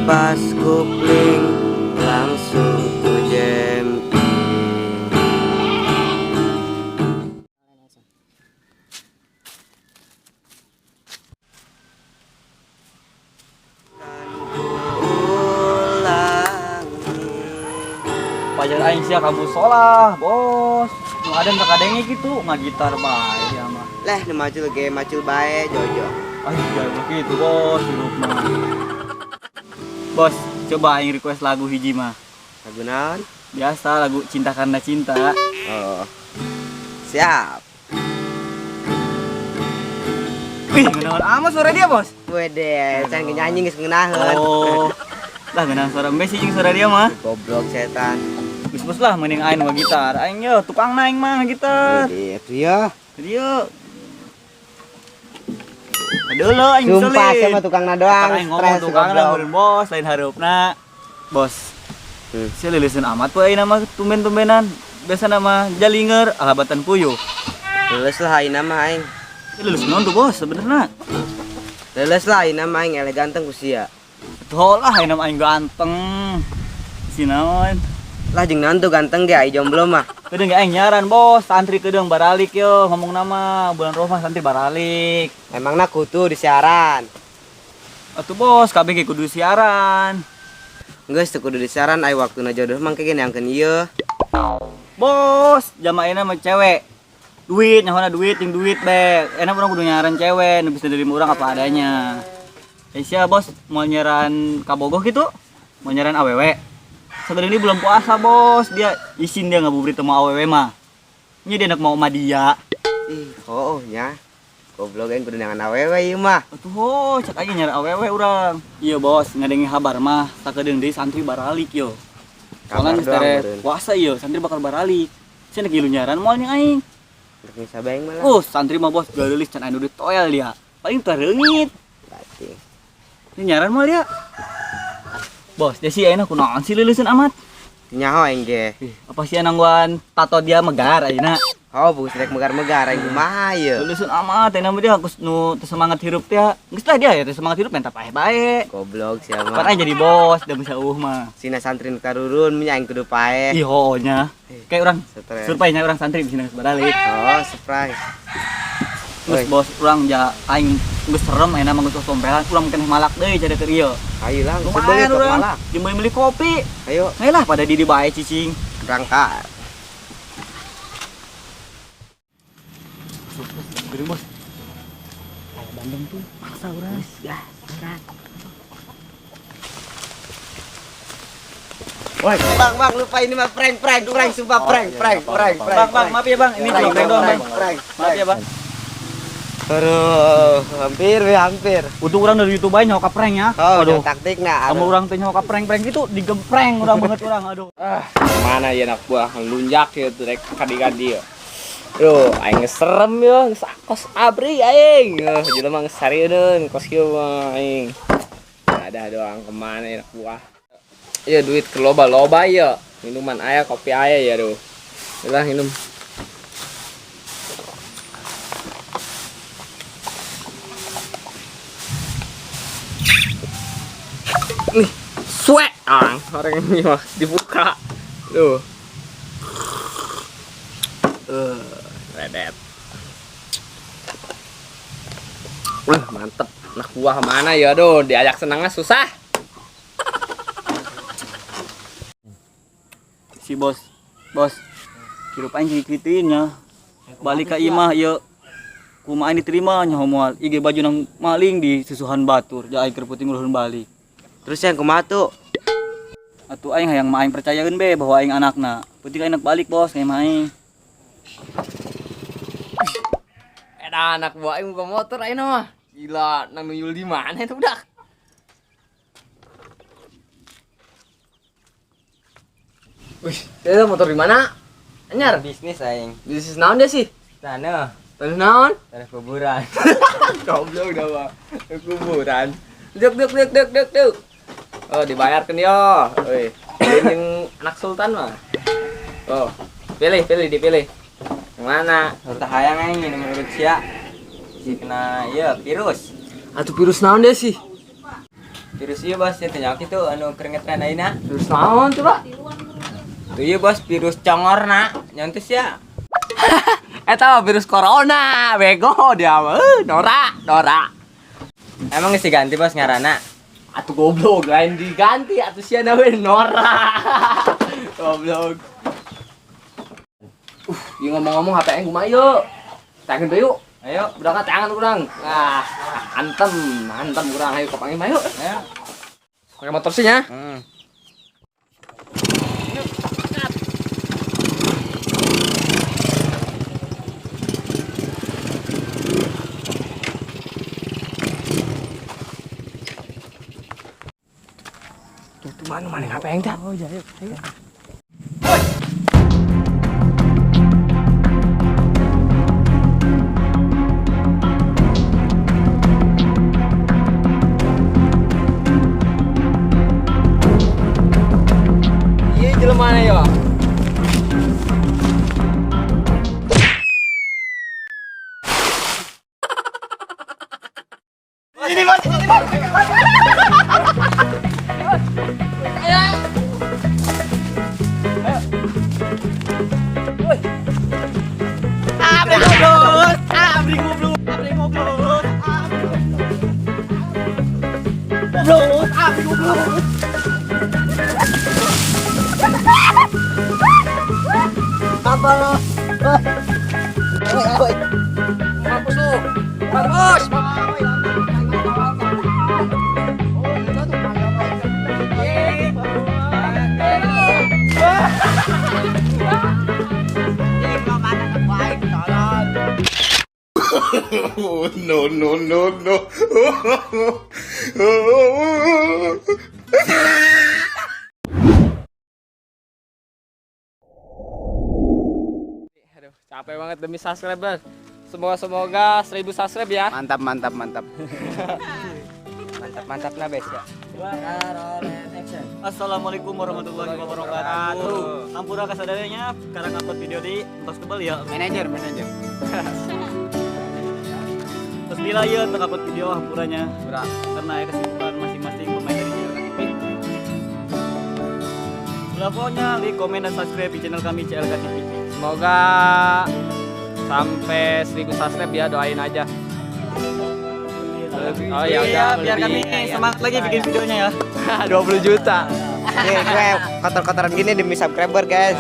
Lepas kupling, langsung ku jemping. Kan ku ulangi. Pajar aing sia ka musola, Bos. Nu ada teu kadenge kitu, ngagitar bae dia mah. Leh, nu macul ge macul bae jojo. Ay, jangan begitu, Bos, hirup mah. Bos, coba aing request lagu hiji mah. Lagu naon? Biasa lagu Cinta Karena Cinta. Oh. Siap. Wih, ngeunaan amat suara dia, Bos. Wede, can nyanyi geus ngeunaheun. Oh. Lah ngeunaan suara embe sih jeung suara dia mah. Goblok setan. Geus bos lah mending aing nu gitar. Aing yo tukang aing mah gitar. Wede, atuh ya. Dia. Aduh lo aing Sumpah sulit. sama tukangna doang. Aing ngomong stres, tukangna goblok. meureun bos, lain hareupna. Bos. Sia leuleuskeun amat poe ayeuna mah tumben-tumbenan. Biasa nama jalinger alabatan puyuh. Leuleus lah ayeuna mah aing. Sia leuleus naon tuh bos sebenarnya? Leuleus lah ayeuna mah aing eleh ganteng ku sia. Betul lah ayeuna mah aing ganteng. Si naon? Lah jeung naon tuh ganteng ge ai jomblo mah. Kedeung ge aing nyaran bos, santri kedeung baralik yo ngomong nama bulan Roma santri baralik. Emangna kutu disiaran. Atuh bos, kabeh ge kudu siaran. Geus teu kudu disiaran ai waktuna jodoh mah ge neangkeun ieu. Bos, jama ayeuna mah cewek. Duit, nyahona duit jeung duit be. Enak urang kudu nyaran cewek nu bisa nerima urang apa adanya. Eh sia bos, mau nyaran kabogoh gitu? Mau nyaran awewe? Sebenarnya ini belum puasa bos, dia izin dia ngabuburit sama awewe mah. Ini dia nak mau sama dia. Ih, oh nya. Goblok aing kudu neangan awewe ieu mah. Atuh ho, cek aja nyari awewe urang. Iya bos, ngadengi habar mah sakedeung deui santri baralik yo. Kabar Soalnya geus doang tere meureun. puasa ieu, santri bakal baralik. Sia nek ngilu nyaran moal nya aing. Rek bisa bae aing mah lah. Santri mah bos gareulis can anu ditoel dia. Paling teu reungit. Berarti. Ini nyaran moal dia. Bos, dia sih ayeuna kunaon sih leuleuskeun amat? Nyaho aing ge. Ih, apa sih nangguan tato dia megar ayeuna? Oh, bukan rek megar-megar aing kumaha ieu. Leuleuskeun amat ayeuna mah dia geus nu teu semangat hirup teh. Geus lah dia ya teu semangat hirup minta paeh bae. Goblok sia Pan mah. aing jadi bos, da bisa eueuh mah. Sina santri nu karurun nya aing kudu paeh. Ih, hooh nya. Kayak urang Stres. surprise nya urang santri bisa geus baralik. Oh, surprise. Geus Oi. bos urang ja aing geus serem ayeuna mah geus tompelan urang keneh malak deui jadi keur ieu. Ayo lah, Lumayan sebeung urang. malak. Jeung beli kopi. Ayo, Ayo lah pada diri bae cicing. berangkat. Geuring bos. Aya Bandung tuh maksa urang. Gas, gas. Woi, Bang, bang, lupa ini mah prank, prank, prank, sumpah prank, prank, prank, prank. Bang, bang, maaf ya bang, ini cuma prank doang bang. Prank, Maaf ya bang. Aduh, hampir, we, hampir. Untung urang dari YouTube aja nyawa prank ya. Oh, aduh. taktik nah. Kamu urang teh nyawa prank-prank gitu digempreng urang banget urang, aduh. Ah, mana ya anak buah lunjak ya tuh rek kadi-kadi ya. Duh, aing geus serem ya, geus kos abri aing. Jelema geus sarieun kos kieu mah aing. Ada doang kemana ya anak buah. Ya duit ke loba-loba ya. Minuman aya, kopi aya ya duh. Udah minum. Nih, suwe ah, orang ini mah dibuka. Duh. Redet. Wah, mantep. Anak buah mana ya, aduh, diajak senangnya susah. Si bos, bos, hirup aing dikituin nya. Balik ka imah ieu. Kumaha aing diterima nya moal. IG baju nang maling di susuhan batur, ja aing keur puting ulun balik. Terus yang kumaha tuh? Atuh aing hayang mah aing percayaeun be bahwa aing anakna. Penting aing nak balik bos ka imah aing. Eta anak buah aing buka motor aing mah. Gila, nang nuyul di mana itu budak? Wih, itu motor di mana? Anyar. Bisnis aing. Bisnis naon dia sih? Tanah, Tanah naon? tanah kuburan. Goblok dah, Pak. Kuburan. Duk duk duk duk duk duk. Oh, dibayarkan yo. Woi, yang anak sultan mah. Oh, pilih pilih dipilih. Yang mana? Tah hayang aing ini menurut sia. Si kena ieu virus. Atuh virus naon dia sih? Virus ieu bos, teu nyaho kitu anu keur ngetren ayeuna. Virus naon coba? Tuh ieu bos, virus congorna. Nyaho teu sia. Eta mah virus corona, bego dia mah. Norak, norak. Emang geus diganti bos ngaranna? Atuh goblok, lain diganti atuh sia na we norak. Goblok. Ieu ngomong-ngomong HP aing kumaha yeuh? Tangan deui yuk. Ayo, Berangkat tangan urang. Ah, antem, antem urang ayo ke panggil mah yuk. ayo. Pakai motor sih nya. Tuh, tuh mana mana HP aing teh? Oh iya, ayo. Ayo. Iya, jelema mana yo? Ini bos, ini bos. Abri goblok, abri goblok, abri goblok, goblok, abri goblok. Apa lo? Mampus lu. Mampus. Oh, no, no, no, no. Aduh, capek banget demi subscriber. Semoga 1000 subscribe ya. Mantap, mantap, mantap. Mantap, mantap nah bes ya. Assalamualaikum warahmatullahi wabarakatuh. Ampura kasadayanya sekarang upload video di entos kebal ya. Manajer, manajer. Terus bila ya untuk upload video hampuranya. Hampura. Karena ya kesibukan masing-masing pemain dari CLK TV. Pokoknya like, komen, dan subscribe di channel kami CLK TV. Semoga sampai 1000 subscribe ya, doain aja. Oh ya udah, biar kami lebih. semangat lagi bikin videonya ya. 20 juta. Nih, gue kotor-kotoran gini demi subscriber, guys.